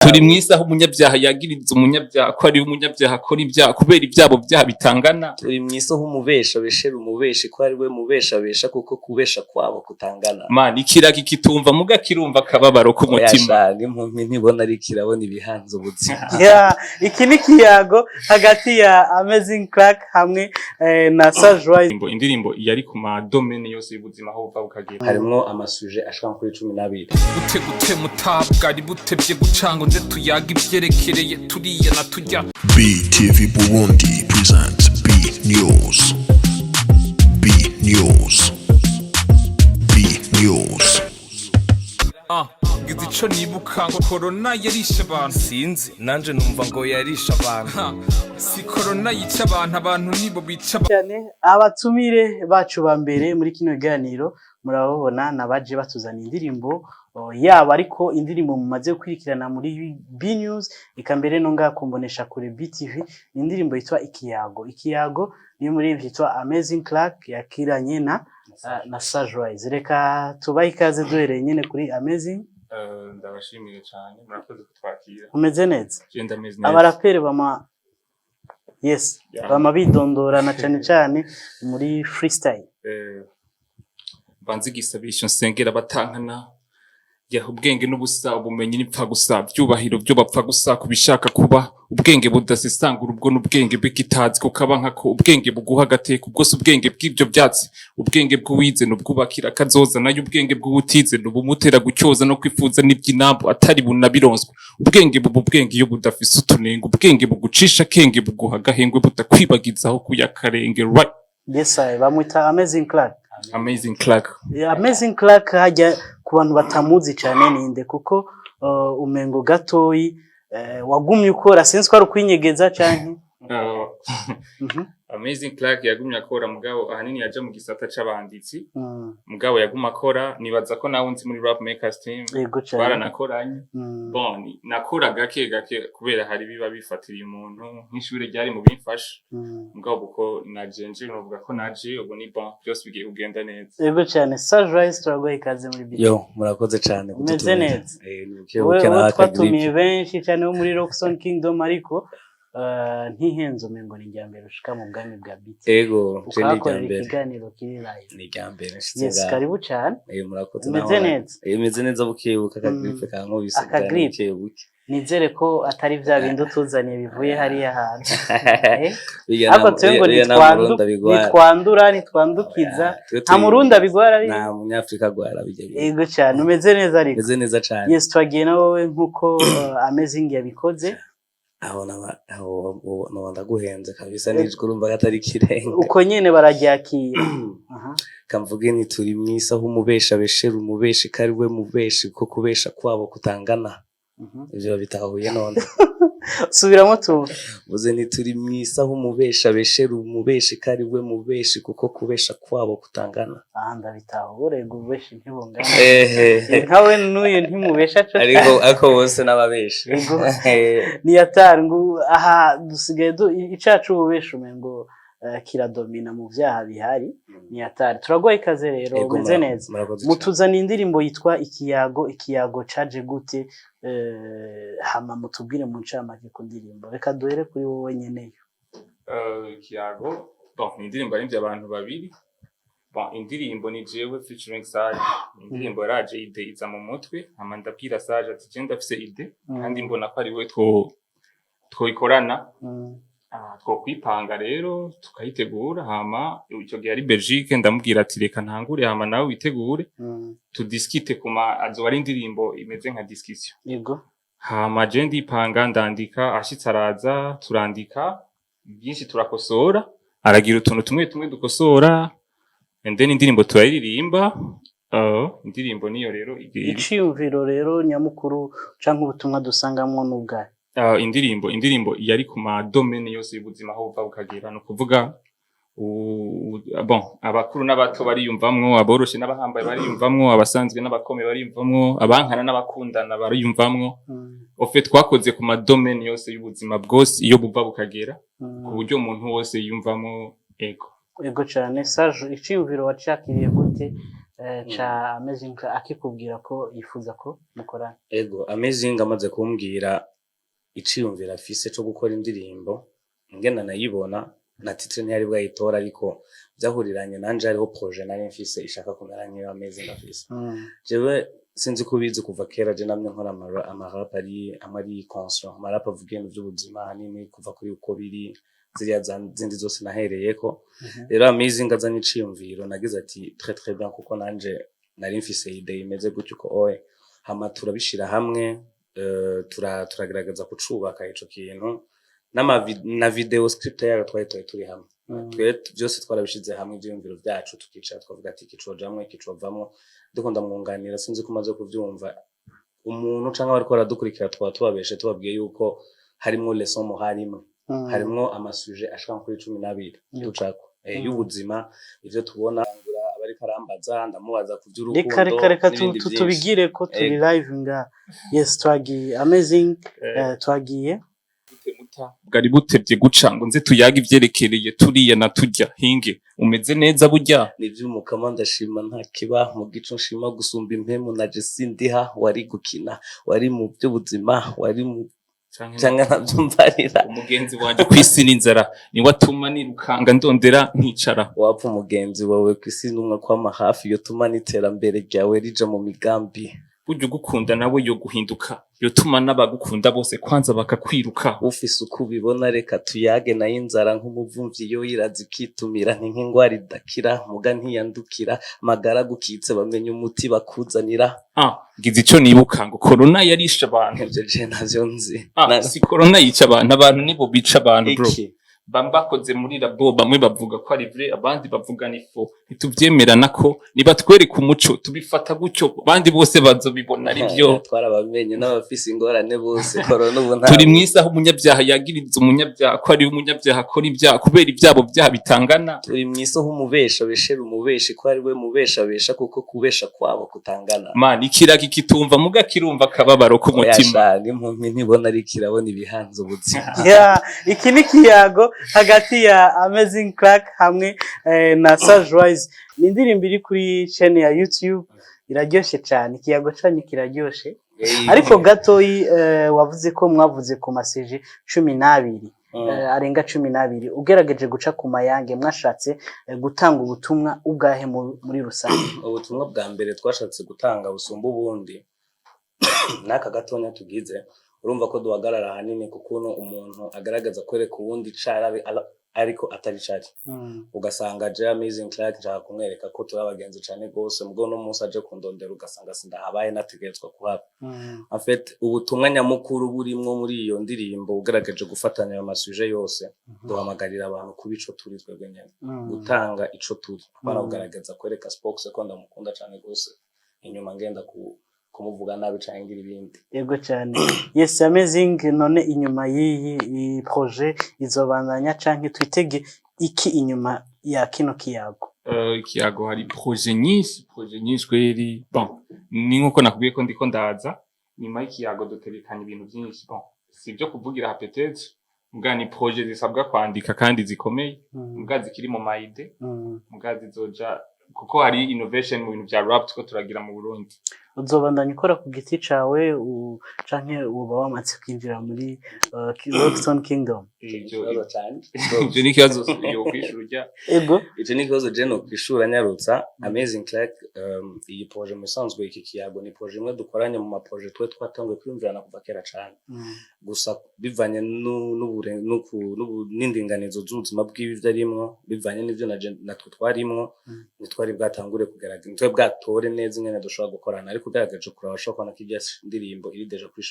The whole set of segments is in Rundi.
Turi mwisi aho umunyabyaha yagiriza umunyabyaha ko ari umunyabyaha akora ibyaha kubera ibyabo byaha bitangana. Turi mw'isi aho umubesha abeshera umubeshi ko ari we mubesha abesha, kuko kubesha kwabo kutangana. Man, ikiragi kitumva muga kirumva akababaro k'umutima. Oya sha, n'impumyi ntibona ariko irabona ibihanze ubuzima. Yeah, iki ni kiyago hagati ya Amazing Clark hamwe na Sage. Indirimbo yari ku ma domaines yose y'ubuzima, aho buva bukagera. Harimwo ama sujets ashika kuri 12. Gute gute mutabwari butevye gucanga nze tuyaga ivyerekereye turiya na tujya. BTV Burundi presents B News. B News. B News. Ah, ngize ico nibuka ngo corona yarishe abantu. Sinzi, nanje numva ngo yarisha abantu. Ha, si corona yica abantu, abantu nibo bica abantu. Cyane abatumire bacu ba mbere muri kino kiganiro murababona, nabaje batuzana indirimbo yabo, ariko indirimbo mumaze gukurikirana muri B News, eka mbere no ngaha kumbonesha kure BTV, ni indirimbo yitwa Ikiyago. Ikiyago niyo muri yitwa Amazing Clark yakiranye na Sage Wise. Reka tubahe ikaze duhereye nyene kuri Amazing. Ndabashimiye cyane, murakoze kutwakira. Umeze neza? Je ndameze neza. Abaraperi bama, yes, bama bidondorana cyane cyane muri freestyle. Banze igisabisho nsengera batankana ya ubwenge n'ubusa, ubumenyi n'ipfa gusa, byubahiro byo bapfa gusa kubishaka kuba ubwenge budasesangura, ubwo n'ubwenge bw'ikitazi kukaba nkako ubwenge buguha agateka, ubwo si ubwenge bw'ibyo byatsi. Ubwenge bw'uwize n'ubwubakira kazoza, nayo ubwenge bw'uwutize n'ubumutera gucyoza no kwifuza n'iby'inambu atari bunabironswa. Ubwenge buba ubwenge iyo budafise utunenge, ubwenge bugucisha akenge, buguha agahengwe butakwibagizaho kuyakarenge, right? Yes, I bamwita Amazing Clark. Amazing Clark. Yeah, Amazing Clark hajya ku bantu batamuzi cyane ninde? Kuko umengo gatoyi wagumye ukora, sinzi ko ari ukwinyegeza canke Amazing Clark yagumye akora, mugabo ahanini yaja mu gisata c'abanditsi. Mugabo yaguma akora, nibaza ko nawe nzi muri Rap Makers Team. Yego cane. Twaranakoranye. Bon, nakora gake gake kubera hari biba bifatiriye umuntu, nk'ishure ryari mu bimfasha. Mugabo kuko naje nje novuga ko naje ubu ni bon, byose bigiye kugenda neza. Yego cane. Sage Rise, turaguha ikaze muri BT. Yo, murakoze cane Umeze kudutumira. neza? Eh, ni buke Wowe buke wowe nawe twatumiye akagripe. benshi cyane bo muri Rockson Kingdom, ariko ntihenze, umengo ni irya mbere ushika mu bwami bwa BT. Ego, je ni irya ukahakorera mbere. Ikiganiro kiri live. Ni irya mbere nshitse Yes. ngaha. Karibu cyane. Eh, murakoze. Umeze Nawe. neza? Eh, meze neza buke buke, akagripe kankubise. Akagripe. Buke buke. Nizere ko atari bya bindi utuzaniye bivuye hariya hantu. Eh? Birya Ariko twe ngo birya nta Murundi abigwara. Nitwandura, nitwandukiza. Twe nta Murundi abigwara ari. Nta Munyafrika agwara bijya bintu. Yego cyane, umeze neza ariko? Meze neza cane. Yes, twagiye na wowe nkuko Amazing yabikoze. Aho naba aho noba ndaguhenze kabisa, nijwi urumva ko atari ikirenga. Uko nyene bararyakira. Aha. Kamvuge nti turi mwisi aho umubesha abeshera umubeshi ko ari we mubeshi, ko kubesha kwabo kutangana. Ivyo babitahuye none? Subiramo tumve. Vuze nti turi mwisi aho umubesha abeshera umubeshi ko ari we mubeshi, kuko kubesha kwabo kutangana. Ah, ndabitahura, ego, ubeshi ntibungana. Ehe. Nkawe n'uyu ntimubesha co. Ariko bose n'ababeshi. Ego. Niyatari ngo aha dusigaye icacu ububeshi umengo kiradomina mu vyaha bihari, niyatari. Turaguha ikaze rero. Ego, umeze neza? Murakoze cane. Mutuzaniye indirimbo yitwa Ikiyago. Ikiyago caje gute? Hama mutubwire mu ncamake ku ndirimbo. Reka duhere kuri wowe nyeneyo. Ikiyago, bon, ni indirimbo yarimvye abantu babiri. Bon, indirimbo ni jewe featuring Sage. Indirimbo yaraje, idée iza mu mutwe, hama ndabwira Sage ati: "Je ndafise idée kandi mbona ko ari we twoyikorana." Twokwipanga rero tukayitegura. Hama ico gihe ari Belgique, ndamubwira ati: "Reka ntangure, hama nawe witegure." Tudiskite kuma azoba ari indirimbo imeze nka discussion. Hama je ndipanga, ndandika, ashitse araza, turandika byinshi, turakosora, aragira utuntu tumwe tumwe dukosora, and then indirimbo turayiririmba. Indirimbo niyo rero Iciyumviro rero nyamukuru canke ubutumwa dusangamwo n'ubwahe? Indirimbo yari ku ma domaines yose y'ubuzima, aho buva bukagera, ni ukuvuga bon, abakuru n'abato bariyumvamwo, aboroshe n'abahambaye bariyumvamwo, abasanzwe n'abakomeye bariyumvamwo, abankana n'abakundana bariyumvamwo. Au fait, twakoze ku ma domaines yose y'ubuzima bwose, iyo buva bukagera, ku buryo umuntu wose yiyumvamwo, ego. Ego cane. Sage, iciyumviro wacakiriye gute? ca Amazing akikubwira ko yifuza ko mukorana? Ego, Amazing amaze kumbwira iciyumviro afise co gukora indirimbo, ingene nayibona na titre ntiyari bwayitora, ariko vyahuriranye nanje hariho projet nari mfise ishaka kumera nk'iyo Amazing afise. Jewe sinzi ko ubizi, kuva kera je namye nkora amarap ari amwe ari conscient, amarap avuga ibintu vy'ubuzima ahanini, kuva kuri uko biri ziriya zindi zose nahereyeko. Rero Amazing azanye iciyumviro, nagize ati très très bien, kuko nanje nari mfise idée imeze gutyo uko oye. Hama turabishira hamwe, turagerageza kucubaka ico kintu na video script yayo twari turi hamwe. Twe byose twarabishize hamwe, ivyiyumviro vyacu, tukicara twavuga ati iki cojamwo, iki covamwo. Ndiko ndamwunganira, sinzi ko umaze kuvyumva umuntu canke abariko baradukurikira, twaba tubabeshe tubabwiye yuko harimwo leçon morale imwe. Harimwo amasujets ashika nko kuri 12 ducako y'ubuzima, ivyo tubona. Abariko arambaza, ndamubaza ku vy'urukundo Reka, reka, reka n'ibindi vyinshi. Tubigire ko turi live nga. Yes, twagiye, Amazing, twagiye. Bwari butevye guca ngo nze tuyaga ivyerekereye turiya na turya hinge umeze neza burya. Nivy'umukama ndashima, nta kiba mu gico nshima gusumba impemu naje sindiha. Wari gukina, wari mu by'ubuzima, wari mu canke ntavyumvarira. Umugenzi wanje kwisi n'inzara niwe atuma nirukanga ndondera nkicara. Wapfa umugenzi wawe kw'isi n'umwe kwama hafi, yotuma n'iterambere ryawe rija mu migambi. Burya ugukunda nawe yo guhinduka, yotuma n'abagukunda bose kwanza bakakwiruka. Ufise uko ubibona, reka tuyage nayo inzara nk'umuvumvyi yo iraza ikitumira, ni nk'ingwara idakira muga ntiyandukira, amagara gukitse bamenya umuti bakuzanira. Ah, ngize ico nibuka ngo corona yarishe abantu. Ivyo je ntavyo nzi. Ah, si corona yica abantu, abantu nibo bica abantu, bro. Iki? Bamwe bakoze muri labo, bamwe bavuga ko ari vrai, abandi bavuga ni faux, ntituvyemerana ko nibatwereka umuco tubifata gutyo, abandi bose bazobibona ari byo. Twarabamenye n'abafise ingorane bose, corona ubu nta Turi mwisi aho umunyabyaha yagiriza umunyabyaha ko ari umunyabyaha akora ibyaha kubera ibyabo byaha bitangana. Turi mw'isi aho umubesha abeshera umubeshi ko ari we mubesha abesha, kuko kubesha kwabo kutangana. Man, ikiragi kitumva muga kirumva akababaro k'umutima. Oya sha, n'impumyi ntibona ariko irabona ibihanze ubuzima. Yeah, iki ni ikiyago hagati ya Amazing Clark hamwe na Sage Wise. Ni indirimbo iri kuri chaîne ya YouTube, iraryoshe cyane. Ikiyago canyu kiraryoshe. Ariko gatoyi, wavuze ko mwavuze ku masujets 12, arenga 12. Ugerageje guca ku mayange, mwashatse gutanga ubutumwa ubwahe muri rusange? Ubutumwa bwa mbere twashatse gutanga busumba ubundi n'aka gatonya tugize, urumva ko duhagarara ahanini ku kuntu umuntu agaragaza kwereka uwundi icari ariko atari cari. Ugasanga je Amazing Clark nshaka kumwereka ko turi abagenzi cane gose, mugabo no munsi aje kundondera ugasanga sindahabaye nategerezwa kuhaba. En fait, ubutumwa nyamukuru burimwo muri iyo ndirimbo, ugaragaje gufatanya ayo masujets yose, duhamagarira abantu kuba ico turi twebwe nyene, gutanga ico turi, apana kugaragaza kwereka Spox ko ndamukunda cane gose, inyuma ngenda kumuvuga nabi canke ngira ibindi. Yego cyane. Yes, Amazing, none inyuma y'iyi iyi projet izobandanya canke twitege iki inyuma ya kino kiyago? Ikiyago hari projet nyinshi, projet nyinshi kweri. Bon, ni nkuko nakubwiye ko ndiko ndaza nyuma y'ikiyago, dutegekanya ibintu byinshi. Bon, si ibyo kuvugira aha peut-être, muga ni projet zisabwa kwandika kandi zikomeye, muga zikiri mu ma idées, muga zizoja kuko hari innovation mu bintu vya rap tuko turagira mu Burundi. Uzobandanya ukora ku giti cawe canke uba wamaze kwinjira muri Rockstone Kingdom? Ivyo Ikibazo canje. Ivyo ni ikibazo yo kwishura urya. Ego. Ico ni ikibazo je nokwishura nyarutsa. Amazing Clark, iyi projet mu isanzwe, iki kiyago ni projet imwe dukoranye mu maprojets twe twatanguye kwiyumvirana kuva kera cane. Gusa bivanye n'indinganizo z'ubuzima bwiwe ivyo arimwo, bivanye n'ivyo natwe twarimwo, ntitwari bwatangure kugaragara, ntitwari bwatore neza ingene dushobora gukorana. Ariko ugaragaje kuraba, ushobora kubona ko irya ndirimbo iri déjà kuri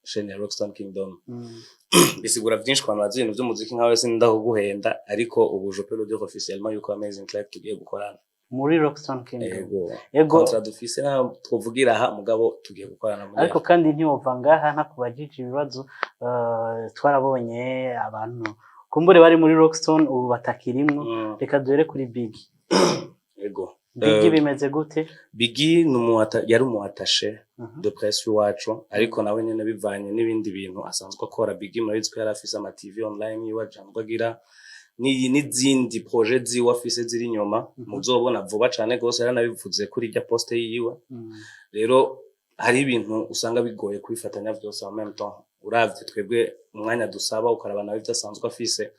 chaîne ya Rockstone Kingdom. Bisigura vyinshi ku bantu bazi ibintu vy'umuziki nkawe, sinda kuguhenda, ariko ubu je peux le dire officiellement yuko Amazing Clark tugiye gukorana. Muri Rockstone Kingdom? Ego. Ego. Contrat dufise nta twovugira aha, mugabo tugiye gukorana muri Ariko kandi ntiwova ngaha ntakubajije ibibazo. Twarabonye abantu kumbure bari muri Rockstone ubu batakirimwo. Reka duhere kuri Big. Ego. Big, bimeze gute? Biggie ni yari umu attaché de presse iwacu, ariko nawe nyene bivanye n'ibindi bintu asanzwe akora. Biggie murabizi ko yari afise ama TV online yiwe asanzwe agira. N'izindi projet ziwe afise ziri inyuma muzobona vuba cane gose, yaranabivuze kuri irya poste yiwe. Rero hari ibintu usanga bigoye kubifatanya vyose en même temps. Uravye twebwe umwanya dusaba, ukaraba nawe ivyo asanzwe afise,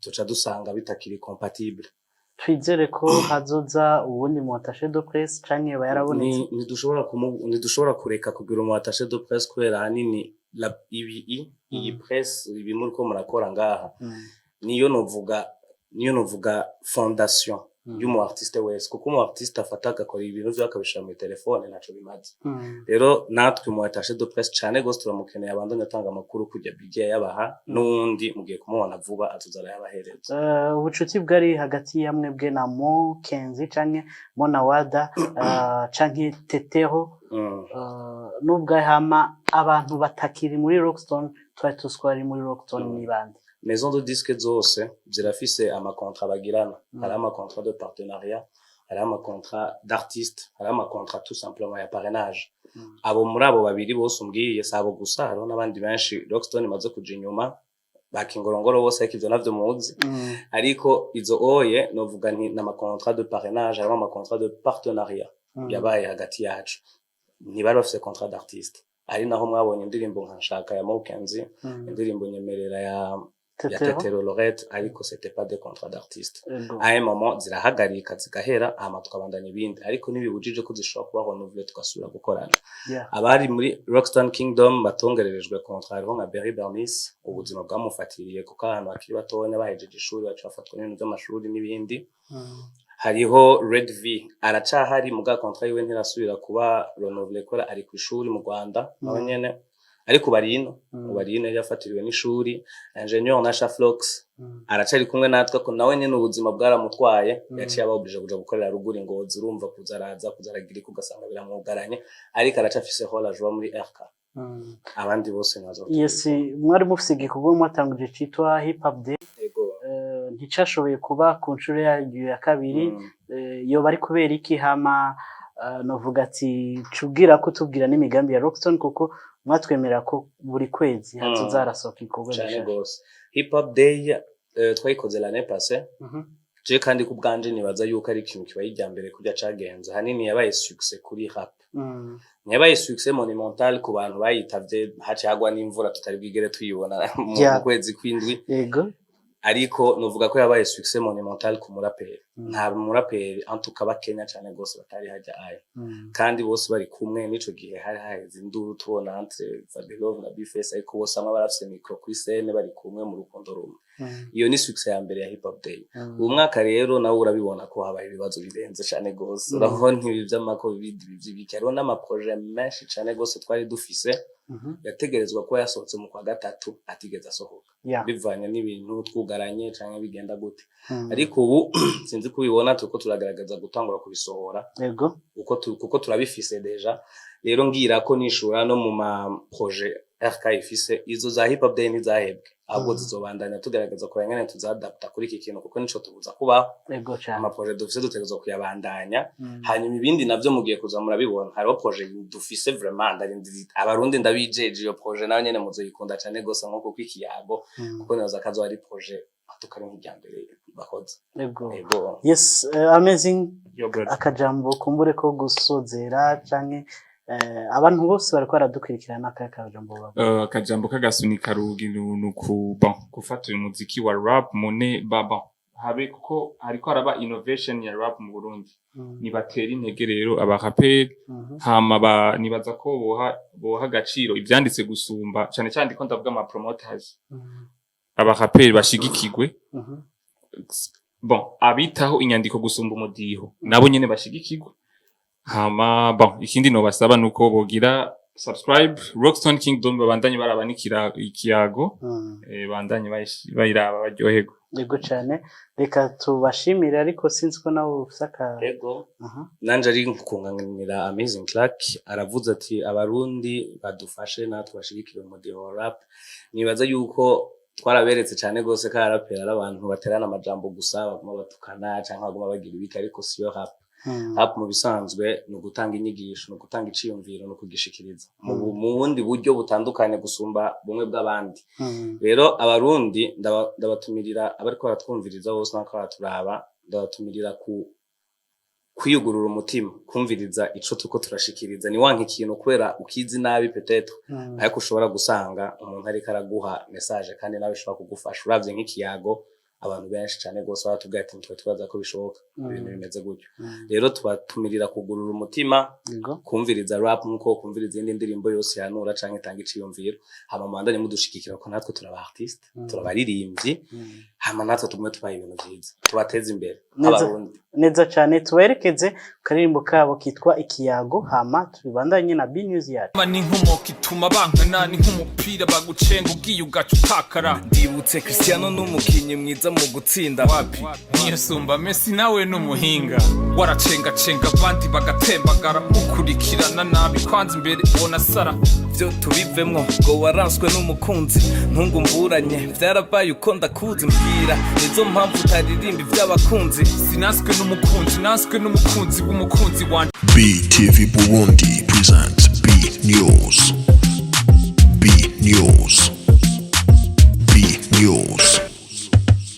tuca dusanga bitakiri compatible. Twizere ko hazoza uwundi mu attaché de presse canke yoba yarabonetse? Ntidushobora kureka kugira umu attaché de presse, kubera ahanini ibi iyi presse, ibi muriko murakora ngaha, niyo novuga fondation y'umu artiste wese, kuko umu artiste afata agakora ibintu vyiwe akabishira muri telefone, ntaco bimaze. Rero natwe mu attaché de presse cane gose turamukeneye, abandanye atanga amakuru kurya Big yabaha. N'uwundi mugiye kumubona vuba, azoza arayabahereza. Ubucuti bwari hagati ya mwebwe na Mo Kenzi canke Mona Wada canke Tetero nubwo hama abantu batakiri muri Rockstone, twari tuzi ko bari muri Rockstone, ni bande? Maison de disque zose zirafise ama contrat bagirana. Hariho ama contrat de partenariat, hariho ama contrat d'artiste, hariho ama contrat tout simplement ya parrainage. Abo muri abo babiri bose umbwiye, si abo gusa, hariho n'abandi benshi Rockstone imaze kuja inyuma, bakingorongoro bose, ariko ivyo navyo muzi. Ariko izo oye novuga nti n'ama contrat de parrainage, harimo ama contrat de partenariat yabaye hagati yacu. Ntibari bafise contrat d'artiste, ari naho mwabonye indirimbo nka Nshaka ya Mokenzi, indirimbo Nyemerera ya Tetero. Tetero Lorette, ariko c'était pas des contrats d'artiste. Ego. À un moment zirahagarika, zigahera, hama tukabandanya ibindi, ariko ntibibujije ko zishobora kuba renouvelé, tugasubira gukorana. Abari muri Rockstone Kingdom batongererejwe contrat, hariho nka Berry Bernice, ubuzima bwamufatiriye, kuko ahantu bakiri batonya bahejeje ishuri baca bafatwa n'ibintu by'amashuri n'ibindi. Hariho Red V, aracahari, muga contrat yiwe ntirasubira kuba renouvelé kubera ari ku ishuri mu Rwanda nawe nyene, ariko bari ino. Ubu ari ino, yari yafatiriwe n'ishuri. Ingenieur Nasha Flox aracari kumwe natwe, ko nawe nyene ubuzima bwaramutwaye, yaciye aba obligé kuja gukorera ruguru i Ngozi. Urumva kuza araza kuza aragira iki, ugasanga biramwugaranye, ariko aracafise rôle ajoua muri RK. Abandi bose ntazo. Yes, mwari mufise igikorwa mwatanguje citwa Hip Hop Day. Ego. Nticashoboye kuba ku nshuro yaryo ya kabiri. Yoba ari kubera iki? Hama novuga ati cubwira ko tubwira n'imigambi ya Rockstone, kuko mwatwemerera ko buri kwezi hazoza harasohoka ibikorwa Cane bishasha. gose. Hip Hop Day twayikoze l'année passée. Je kandi ku bwanje nibaza yuko ari ikintu kibaye irya mbere kurya cagenze. Hanini yabaye succès kuri rap, ntiyabaye succès monumental ku bantu bayitavye. Haciye hagwa n'imvura tutari bwigere tuyibona mu kwezi kw'indwi. Ariko novuga ko yabaye succès monumental ku muraperi. Nta muraperi, en tout cas bakenya cane gose batari hajya aya, kandi bose bari kumwe. N'ico gihe hari haheze induru tubona entre Fabelove na Bface, ariko bose bamwe barafise micro kuri scène, bari kumwe mu rukundo rumwe. Iyo ni succès ya mbere ya Hip Hop Day. Uyu mwaka rero nawe urabibona ko habaye ibibazo birenze cane gose. Urabona ibi vy'ama Covid, ibi vy'ibiki, hariho n'ama projet menshi cane gose twari dufise yategerezwa kuba yasohotse mu kwa gatatu atigeze asohoka, bivanye n'ibintu twugaranye canke bigenda gute. Ariko ubu sinzi kubibona, turiko turagerageza gutangura kubisohora uko kuko turabifise déjà. Rero ngira ko nishura no mu ma projet RK ifise, izo za Hip Hop Day ntizahebwe, ahubwo zizobandanya, tugerageza kureba ingene tuzadapta kuri iki kintu, kuko nico tubuza kubaho. Ego cane. Ama projet dufise dutegerezwa kuyabandanya. Hanyuma ibindi navyo mugiye kuza murabibona. Hariho projet dufise, vraiment ndarindiriye abarundi, ndabijeje, iyo projet nayo nyene muzoyikunda cane gose nko kuko ikiyago, kuko nibaza ko azoba ari projet atukari nk'irya mbere bakoze. Ego. Ego. Yes, amazing. Yo brother. Akajambo kumbure ko gusozera canke abantu bose bariko baradukurikirana, akahe kajambo bavuga? Akajambo k'agasunika rugi ni uku, bon, gufata uyu muziki wa rap mune ba, bon, habe kuko hariko haraba innovation ya rap mu Burundi. Nibatera intege rero abaraperi. Hama nibaza ko boha agaciro ivyanditse gusumba cane cane, ndiko ndavuga ama promoters. Abaraperi bashigikigwe. Bon, abitaho inyandiko gusumba umudiho nabo nyene bashigikigwe. Hama bon, ikindi nobasaba nuko bogira subscribe Rockstone Kingdom, babandanye barabanikira ikiyago. Bandanye bayiraba baryoherwa. Yego cane, reka tubashimire, ariko sinzi ko nawe ufise aka Ego. Nanje ari kunganira Amazing Clark, aravuze ati abarundi badufashe natwe bashigikire umudiho wa rap. Nibaza yuko twaraberetse cane gose ko abaraperi ari abantu baterana amajambo gusa, baguma batukana canke baguma bagira ibiki, ariko siyo rap. Rap mu bisanzwe ni ugutanga inyigisho, ni ugutanga iciyumviro, ni ukugishikiriza mu bundi buryo butandukanye gusumba bumwe bw'abandi. Rero Abarundi ndabatumirira, abariko baratwumviriza bose n'abariko baraturaba, ndabatumirira ku kwiyugurura umutima, kumviriza ico turiko turashikiriza. Ni wanka ikintu kubera ukizi nabi peut-être, ariko ushobora gusanga umuntu ariko araguha message kandi nawe ishobora kugufasha. Uravye nk'ikiyago, abantu benshi cane gose baratubwira ati: "Ntitwe twibaza ko bishoboka ibintu bimeze gutyo." Rero tubatumirira kugurura umutima, kumviriza rap nkuko kumviriza izindi ndirimbo yose yanura canke itanga iciyumviro. Hama mubandanye mudushigikira, ko natwe turaba artiste, turabaririmbyi. Hama natwe tugume tubaha ibintu vyiza, tubateze imbere Neza. nk'Abarundi. Neza cane. Tuberekeze ku karirimbo kabo kitwa Ikiyago, hama tubandanye na B News yacu. Ni inkomoko ituma bankana, ni nk'umupira bagucenga ugiye ugaca utakara. Ndibutse Cristiano n'umukinyi mwiza mu gutsinda. Wapi, ntiyasumba Messi, nawe n'umuhinga. Waracengacenga abandi bagatembagara, ukurikirana nabi kwanza imbere ubona sara. Byo tubivemwo ngo waranswe n'umukunzi, ntungumburanye vyarabaye uko ndakuzi. Mbwira, nizo mpamvu utaririmba ivy'abakunzi? Sinanswe n'umukunzi, nanswe n'umukunzi w'umukunzi wanje. BTV Burundi presents B News. B News. B News.